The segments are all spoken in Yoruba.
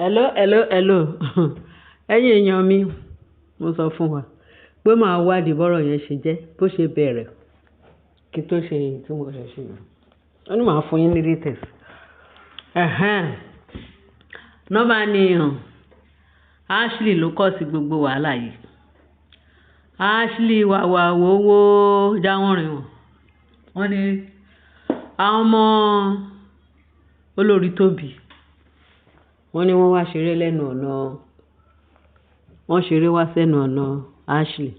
Hello, hello, hello. Ẹ̀yin èèyàn mi, mo sọ fún wa pé màá wádìí bọ́rọ̀ yẹn ṣe jẹ́, bó ṣe bẹ̀rẹ̀ kí n tó ṣe èyí tí mo ṣẹ̀ ṣe yìí. Ó ní màá fún yín ní details. Ẹ̀hẹ́n. Nọ́mbà ni hàn. Ashley ló kọ́ sí gbogbo wàhálà yìí. Ashley wàwà wowó jáwọ́n rìn wọ̀n. Wọ́n ní àwọn ọmọ olórí Tóbi. Wọ́n ní wọ́n wá ṣeré lẹ́nu ọ̀nà, wọ́n ṣeré wá sẹ́nu ọ̀nà Ashley.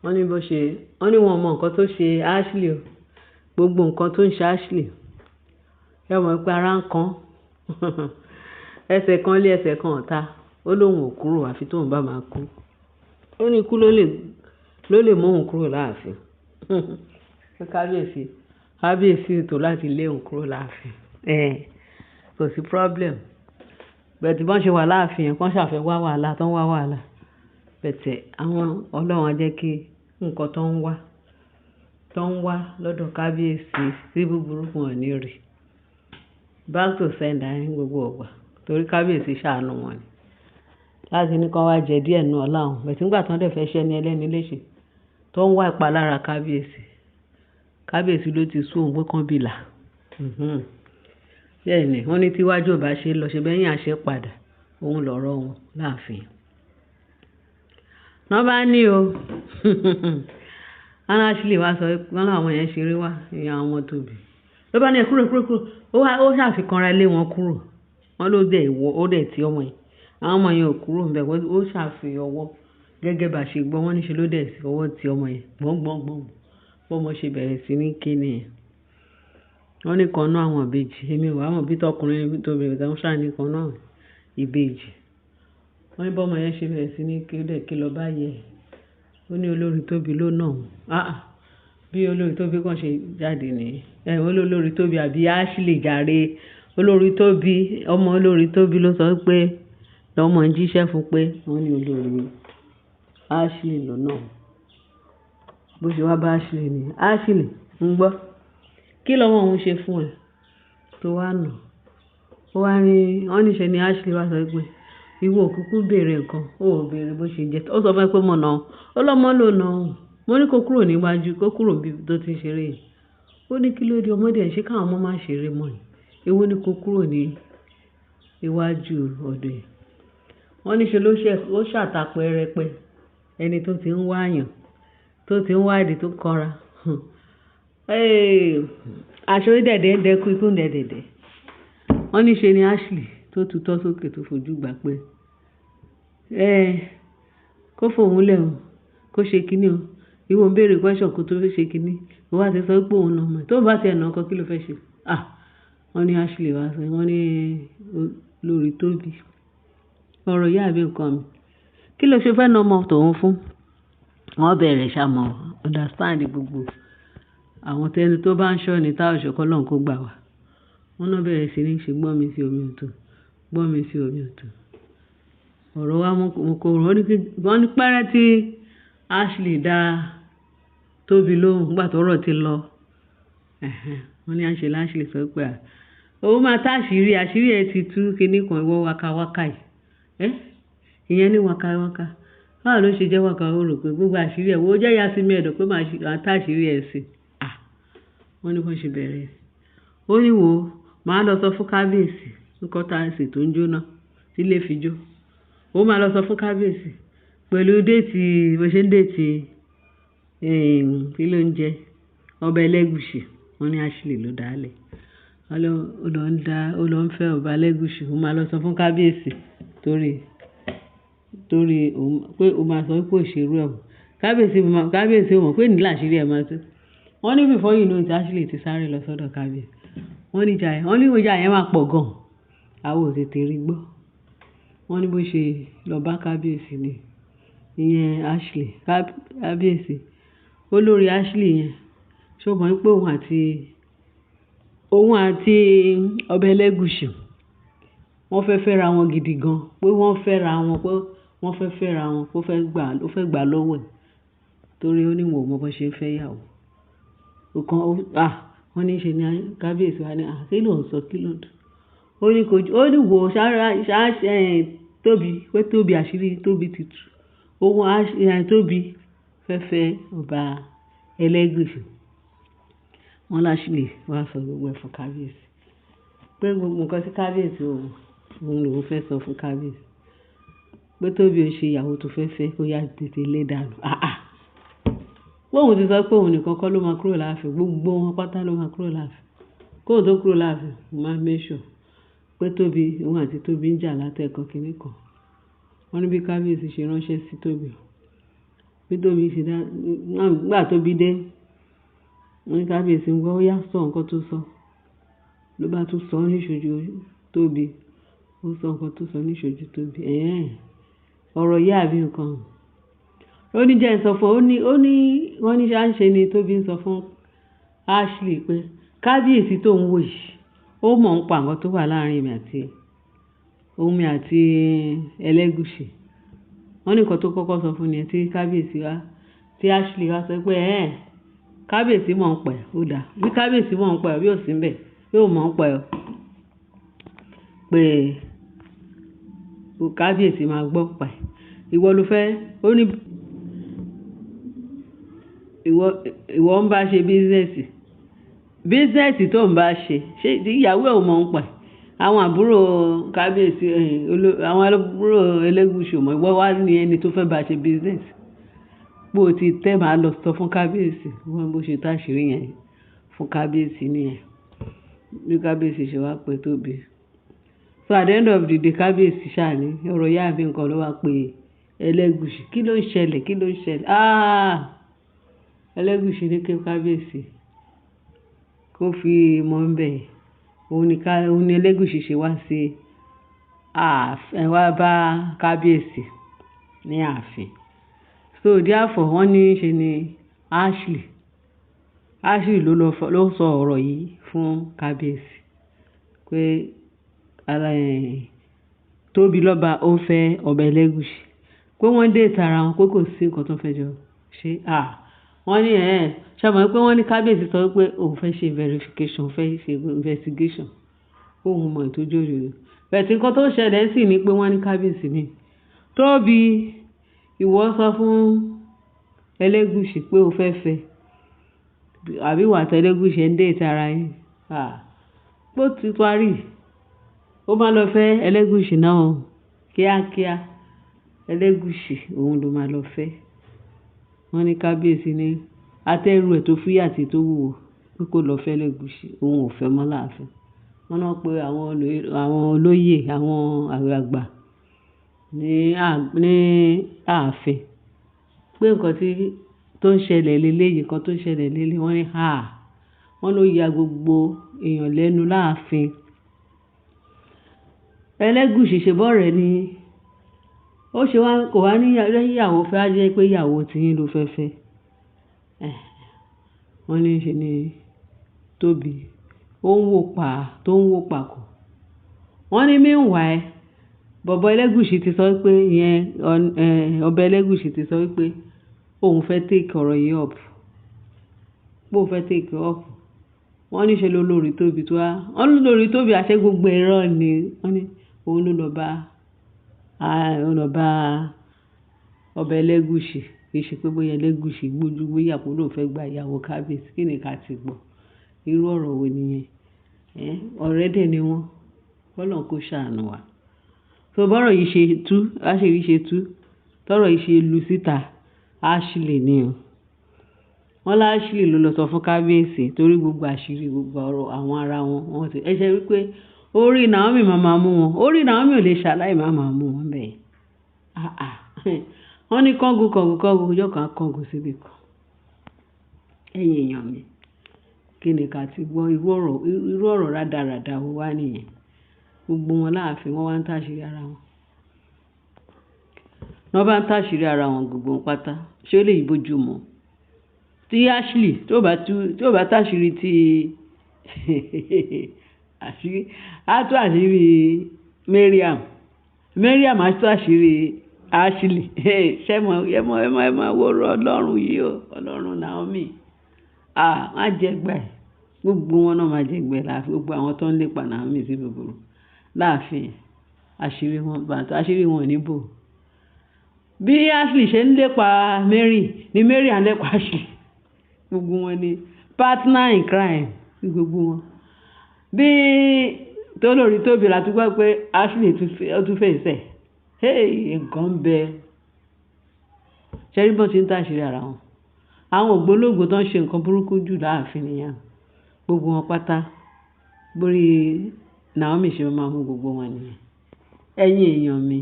Wọ́n ní bó ṣe, wọ́n ní wọ́n mọ nǹkan tó ṣe Ashley o. Gbogbo nǹkan tó ń ṣe Ashley. Ẹ mọ̀ pé ara ń kan. Ẹsẹ̀ kan lé ẹsẹ̀ kan ọ̀tá. Ó lóhùn ò kúrò àfi tóun bá máa kú. Ó ní ikú ló lè mú òun kúrò láàfin. Kábíyèsí, kábíyèsí ètò láti lé òun kúrò láàfin. Ẹ̀, kò sí problem. But bí wọ́n ṣe wà láàfin yẹn, kán ṣàfẹ́ wá wàhálà, tó ń wá wàhálà. But àwọn Ọlọ́run á jẹ́ kí nǹkan tó ń wá lọ́dọ̀ kábíyèsí sí búburú wọn ò ní rí. Back to sender ní gbogbo ìgbà. Torí kábíyèsí ṣàánú wọn ni. Láti ní kí wọ́n wá jẹ díẹ̀ nínú ọlá wọn. But nígbà tí wọ́n dẹ̀ fẹ́ ṣẹ́ ní ẹlẹ́ni léṣe, tó ń wá ìpalára kábíyèsí. Kábíyèsí ló ti sú òun pé kán bìlà. Bẹ́ẹ̀ ni, wọ́n ní tí iwájú ò bá ṣe lọ, ṣe bẹ́yìn á ṣe padà. Òun lọ̀rọ̀ wọn láàfin. Wọ́n bá ní o. Wọ́n ní Ashley wá sọ wọ́n láwọn yẹn ṣeré wá, ìyẹn àwọn ọmọ Tóbi. Ló bá ní ẹ kúrò, kúrò, kúrò. Ó wá, ó ṣàfikànra lé wọn kúrò. Wọ́n ló dẹ̀ wọ, ó dẹ̀ tí ọmọ yẹn. Àwọn ọmọ yẹn ò kúrò níbẹ̀. Ó ṣàfi ọwọ́ gẹ́gẹ́ bá ṣe gbọ́. Wọ́n ní ṣe ló dẹ̀ sí ọwọ́ tí ọmọ yẹn. Gbọ̀n gbọ̀n gbọ̀n. Bọ́mọ ṣe bẹ̀rẹ̀ sí ní ké nìyẹn. Wọ́n ní kan nínú àwọn ìbejì. Èmi ò wá mọ̀ bí tọkùnrin bí tóbìnrin, but wọ́n ṣà ní kan nínú àwọn ìbejì. Wọ́n ní bọ́mọ yẹn ṣe bẹ̀rẹ̀ sí ní ké, ó dẹ̀ ké lọ bá ìyá ẹ̀. Ó ní olórí Tóbi ló nà òun. Ah ah. Bí olórí Tóbi kan ṣe jáde nìyẹn. Ẹ̀, olórí Tóbi àbí Ashley jàre. Olórí Tóbi, ọmọ olórí Tóbi ló sọ pé lọ́mọ ń jíṣẹ́ fún pé wọ́n ní olórí Ashley ló nà òun. Bó ṣe wá bá Ashley nìyẹn. Ashley, ń gbọ́. Kí lọmọ òun ṣe fún ẹ tó wá nà? Ó wá ní, wọ́n ní ṣe ni Ashley wá sọ pé ìwọ ò kúkú béèrè nǹkan, ó ò béèrè bó ṣe jẹ́. Ó sọ fún ẹ pé mo nà ọ́. Ó lọ́mọ ló nà òun. Mo ní kó kúrò níwájú, kó kúrò níbi tó ti ń ṣeré yìí. Ó ní kí ló dé ọmọdé ẹ ṣé káwọn ọmọ máa ṣeré mọ́ ni. Èwo ni kó kúrò ní iwájú ọ̀dọ̀ ẹ̀. Wọ́n ní ṣe ló ṣe, ó ṣàtàpẹ́rẹpẹ ẹni tó ti ń wá yàn, tó ti ń wádìí tó kanra. Aṣọ dẹ̀dẹ̀ ń dẹ́kun ikú ń dẹ̀dẹ̀dẹ̀. Wọ́n ní ṣe ni Ashley tó tutọ́ sókè tó fojú gbà pé, ẹ́, kó fòun lẹ̀ o, kó ṣe kíní o. Ìwọ ń béèrè question kó tó ṣe kíní. Ó wá ti sọ pé òun nà ọmọ ẹ̀. Tó bá ti ẹ̀ nà ńkọ́ kí ló fẹ́ ṣe? Ah! Wọ́n ní Ashley wá sọ, wọ́n ní olórí Tóbi. Ọ̀rọ̀ ìyá àbí nǹkan mi. Kí ló ṣe fẹ́ na ọmọ tòun fún? Wọ́n bẹ̀rẹ̀ ṣá mọ̀ understand gbogbo àwọn tẹni tó bá ń ṣọ́ ni tá ọ̀ṣọ́ kọ́ lọ́hun kó gbà wá. Wọ́n náà bẹ̀rẹ̀ sí ní ṣe gbọ́n mi sí omi òtò, gbọ́n mi sí omi òtò. Ọ̀rọ̀ wa mú kó wọ́n ní pẹ́rẹ́ tí Ashley dá Tóbi lóhùn nígbà tó ọ̀rọ̀ ti lọ. Ẹ̀hẹn. Wọ́n ní Ashley sọ pé à, òun máa tá àṣírí, àṣírí ẹ ti tú kíní kan ìwọ waka waka yìí. Ẹ́, ìyẹn ní waka waka. Báwo ló ṣe jẹ́ waka? Ó rò pé gbogbo àṣírí ẹ, wo jẹ́ ìyá sí mi ẹ̀dọ̀ pé màá tá àṣírí ẹ sí. Ah! Wọ́n ní bó ṣe bẹ̀rẹ̀. Ó ní wò ó, màá lọ sọ fún kábíyèsí nǹkan tá a ṣe tó ń jóná tí ilé fi jó. Ó máa lọ sọ fún kábíyèsí pẹ̀lú date, bó ṣe ń date, kí ló ń jẹ? Ọba Ẹlẹ́gùṣì. Wọ́n ní Ashley ló dá lẹ̀. Ó lọ ń dá, ó lọ ń fẹ́ ọba Ẹlẹ́gùṣì. Ó máa lọ sọ fún kábíyèsí torí òun pé ó máa sọ pé ó ṣe irú ẹ̀ mọ́. Kábíyèsí mọ̀, kábíyèsí ò mọ̀ pé ní làṣírí ẹ máa tú. Wọ́n ní before you know it, Ashley ti sáré lọ sọ́dọ̀ kábíyèsí. Wọ́n ní ìjà yẹn, wọ́n ní ìjà yẹn máa pọ̀ gan. A ò tètè rí gbọ́. Wọ́n ní bó ṣe lọ bá kábíyèsí ni. Ìyẹn Ashley, kábíyèsí. Olórí Ashley yẹn, ṣé o mọ̀ pé òun àti ọba Ẹlẹ́gùṣì wọ́n fẹ́ fẹ́ra wọn gidi gan. Pé wọ́n fẹ́ra wọn, pé wọ́n fẹ́ fẹ́ra wọn, pé ó fẹ́ gbà lọ́wọ́ ẹ̀. Torí ó ní òun ò mọ bó ṣe ń fẹ́ ìyàwó. Ó kan, ah! Wọ́n ní ṣe ni kábíyèsí wá ní, ah! Kí ló ń sọ? Kí ló ń dùn? Ó Ó ní kò, ó ní wò ṣá, Tóbi, pé Tóbi, àṣírí Tóbi ti tú. Òun Tóbi fẹ́ fẹ́ ọba Ẹlẹ́gùṣì. Wọ́n l'Ashley wá sọ gbogbo ẹ̀ fún kábíyèsí. Pé gbogbo nǹkan tí kábíyèsí òun, òun lòún fẹ́ sọ fún kábíyèsí. Pé Tóbi ò ṣe ìyàwó tó fẹ́ fẹ́, kó yá tètè lé dànù. Àà! Pé òun ti sọ pé òun nìkan kọ́ ló máa kúrò láàfin, gbogbo wọn pátá ló máa kúrò láàfin. Kóun tó kúrò láàfin, òun máa make sure pé Tóbi, òun àti Tóbi ń jà látẹ̀kọ̀ kíní kan. Wọ́n ní bí kábíyèsí ṣe ránṣẹ́ sí Tóbi. Bí Tóbi ṣe dá, nígbà Tóbi dé, wọ́n ní kábíyèsí ń gbọ́, ó yá sọ nǹkan tó sọ. Ló bá tún sọ ní ìṣojú Tóbi. Ó sọ nǹkan tó sọ ní ìṣojú Tóbi. Ẹ̀hẹ́n! Ọ̀rọ̀ yìí àbí nǹkan. Ó ní jẹ́ ń sọ fún, ó ní, wọ́n ní ṣá ń ṣe ni Tóbi ń sọ fún Ashley pé kábíyèsí tó ń wò yìí, ó mọ̀ ń pa nǹkan tó wà láàrin èmi àti òun mi àti Ẹlẹ́gùṣì. Wọ́n ní nǹkan tó kọ́kọ́ sọ fún ni tí kábíyèsí wá, tí Ashley wá sọ pé ẹ̀hẹ́n, kábíyèsí mọ̀ ń pa ẹ̀, ó dáa. Bí kábíyèsí mọ̀ ń pa ẹ̀, bí ò sí níbẹ̀, yóò mọ̀ ń pa ẹ̀ o. Pé kábíyèsí máa gbọ́ pa ẹ̀. Ìwọ ló fẹ́, ó ní ìwọ ń bá ṣe business. Business tó ń bá ṣe, ṣé ìyàwó ẹ ò mọ̀ ń pa ẹ̀? Àwọn àbúrò kábíyèsí, àwọn àbúrò Ẹlẹ́gùṣì ò mọ̀. Ìwọ wá ní ẹni tó fẹ́ bá ṣe business. Bó ti tẹ́ máa lọ sọ fún kábíyèsí. Wọ́n bó ṣe táṣìírí yẹn fún kábíyèsí nìyẹn. Bí kábíyèsí ṣe wá pé Tóbi. So at the end of the day, kábíyèsí ṣá ní ọ̀rọ̀ ìyá àbí nǹkan ló wá pé Ẹlẹ́gùṣì. Kí ló ń ṣẹlẹ̀? Kí ló ń ṣẹlẹ̀? Ah! Ẹlẹ́gùṣì ní kí kábíyèsí kó fi mọ̀ ń bẹ̀. Òun ni Ẹlẹ́gùṣì ṣe wá sí ààfin, wá bá kábíyèsí ní ààfin. So therefore wọ́n ní ṣe ni Ashley ló sọ ọ̀rọ̀ yìí fún kábíyèsí pé ara ẹ̀ Tóbi lọ́ba ó fẹ́ ọba Ẹlẹ́gùṣì. Pé wọ́n date ara wọn, pé kò sí nǹkan tó fẹ́ jọ ṣe. Ah! Wọ́n ní ẹ̀, ṣé o mọ̀ pé wọ́n ní kábíyèsí sọ wípé òun fẹ́ ṣe verification, òun fẹ́ ṣe investigation, kó òun mọ̀ èyí tó jẹ́ òdodo. But nǹkan tó ṣẹlẹ̀ sì ni pé wọ́n ní kábíyèsí ní Tóbi, ìwọ sọ fún Ẹlẹ́gùṣì pé o fẹ́ fẹ́, àbí ìwọ àti Ẹlẹ́gùṣì ń date ara yín. Ah! Pé ó ti parí. Ó máa lọ fẹ́ Ẹlẹ́gùṣì náà o. Kíákíá. Ẹlẹ́gùṣì òun ló máa lọ fẹ́. Wọ́n ní kábíyèsí ní atẹ́rù ẹ̀ tó fúyẹ́ àti tó wúwo pé kó lọ fẹ́ Ẹlẹ́gùṣì, òun ò fẹ́ mọ́ láàfin. Wọ́n náà pé àwọn olóyè, àwọn àgbààgbà ní ààfin pé nǹkan tí tó ń ṣẹlẹ̀ léleyìí, nǹkan tó ń ṣẹlẹ̀ léleyìí. Wọ́n ní "hà!" Wọ́n ló ya gbogbo èèyàn lẹ́nu láàfin. Ẹlẹ́gùṣì ṣe bọ́ ọ̀rẹ́ ni. Ó ṣe wá, kò wá ní ìyàwó fẹ́ á jẹ́ pé ìyàwó tí yín ló fẹ́ fẹ́. Eh! Wọ́n ní ṣe ni Tóbi ó ń wò pa, tó ń wò pàkọ́. Wọ́n ní meanwhile, bọ̀bọ́ Ẹlẹ́gùṣì ti sọ wípé ìyẹn, ọba Ẹlẹ́gùṣì ti sọ wípé òun fẹ́ take ọ̀rọ̀ yìí up. Pé òun fẹ́ take up. Wọ́n ní ṣe ló lórí Tóbi tó wá. Wọ́n ní lórí Tóbi àṣẹ gbogbo irọ́ ni. Wọ́n ní òun ló lọ bá, ó lọ bá ọba Ẹlẹ́gùṣì. Kì í ṣe pé bóyá Ẹlẹ́gùṣì gbójú gbóyà pé òun fẹ́ gba ìyàwó kábíyèsí. Kí ni ká ti gbọ́? Irú ọ̀rọ̀ wo nìyẹn? Ẹ́, ọ̀rẹ́ dè ni wọ́n. Kọ́lọ́run kó ṣàánú wa. So bọ́rọ̀ yìí ṣe tú, àṣírí ṣe tú, tọ́rọ̀ yìí ṣe lu síta, Ashley ni o. Wọ́n lá Ashley ló lọ sọ fún kábíyèsí torí gbogbo àṣírí gbogbo ọ̀rọ̀ àwọn ara wọn. Wọ́n ti, ẹ ṣe wípé orí Naomi máa máa mú wọn. Orí Naomi ò lè ṣàláì máa máa mú wọn bẹ́ẹ̀. Àà! Wọ́n ní kángun kángun kángun, ọjọ́ kan á kángun síbi kan. Ẹ̀yin èèyàn mi, kí ni ká ti gbọ́? Irú ọ̀rọ̀ rádaràda wo wá nìyẹn? Gbogbo wọn láàfin wọ́n wá ń tàṣírí ara wọn. Wọ́n bá ń tàṣírí ara wọn gbogbo wọn pátá. Ṣé ó lè bójú mu? Tí Ashley tó bá tú, tó bá tàṣírí tí àṣírí, á tú àṣírí Mariam. Mariam á tú àṣírí Ashley. Ṣé mọ̀, ẹ mọ̀, ẹ mọ̀, ẹ mọ̀ wo Ọlọ́run yìí o, Ọlọ́run Naomi. Ah! Má jẹ gbà ẹ́. Gbogbo wọn náà máa jẹ gbẹ láàfin. Gbogbo àwọn tó ń lépa Naomi sí búburú. Láàfin, àṣírí wọn bàtà, àṣírí wọn ò ní bò. Bí Ashley ṣe ń lépa Mary ni Mary à ń lépa Ashley. Gbogbo wọn ni partner in crime ní gbogbo wọn. Bí tólórí Tóbi la tún gbọ́ pé Ashley ó tún fèsì ẹ̀. Hey, nǹkan ń bẹ. Ṣé rí bọ́n ṣe ń tàṣírí ara wọn? Àwọn ògbólógbòó tó ń ṣe nǹkan burúkú jù láàfin nìyẹn. Gbogbo wọn pátá. Bórí Naomi ṣe máa mú gbogbo wọn nìyẹn. Ẹ̀yin èèyàn mi,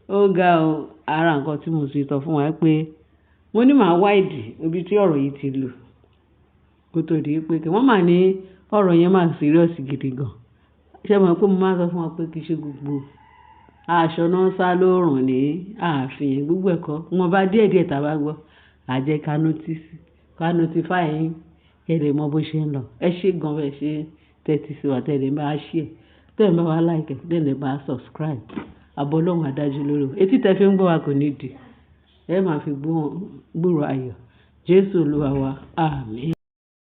ó ga o. Ara nǹkan tí mo sì sọ fún wa pé mo ní màá wá ìdí ibi tí ọ̀rọ̀ yìí ti lù. Kó tó di pé kí wọ́n máa ní ọ̀rọ̀ yẹn máa serious gidi gan. Ṣé ẹ mọ̀ pé mo máa ń sọ fún wa pé kì í ṣe gbogbo aṣọ náà sá lóòrùn ní ààfin gbogbo ẹ̀kọ́. Wọn bá díẹ̀ díẹ̀ tá a bá gbọ́, a jẹ́ ká notice, ká notify yín kí ẹ lè mọ bó ṣe ń lọ. Ẹ ṣé gan bẹ́ẹ̀ ṣe tẹ́tí sí wa, tẹ́ lè bá share, tẹ́ ẹ bá wa like, tẹ́ lè bá subscribe. Àbọ̀ Ọlọ́run á dájú lórí o. Etí tẹ fi ń gbọ́ wa kò ní di. Ẹ máa fi gbúrò ayọ̀. Jésù Olúwa wa. Àmín.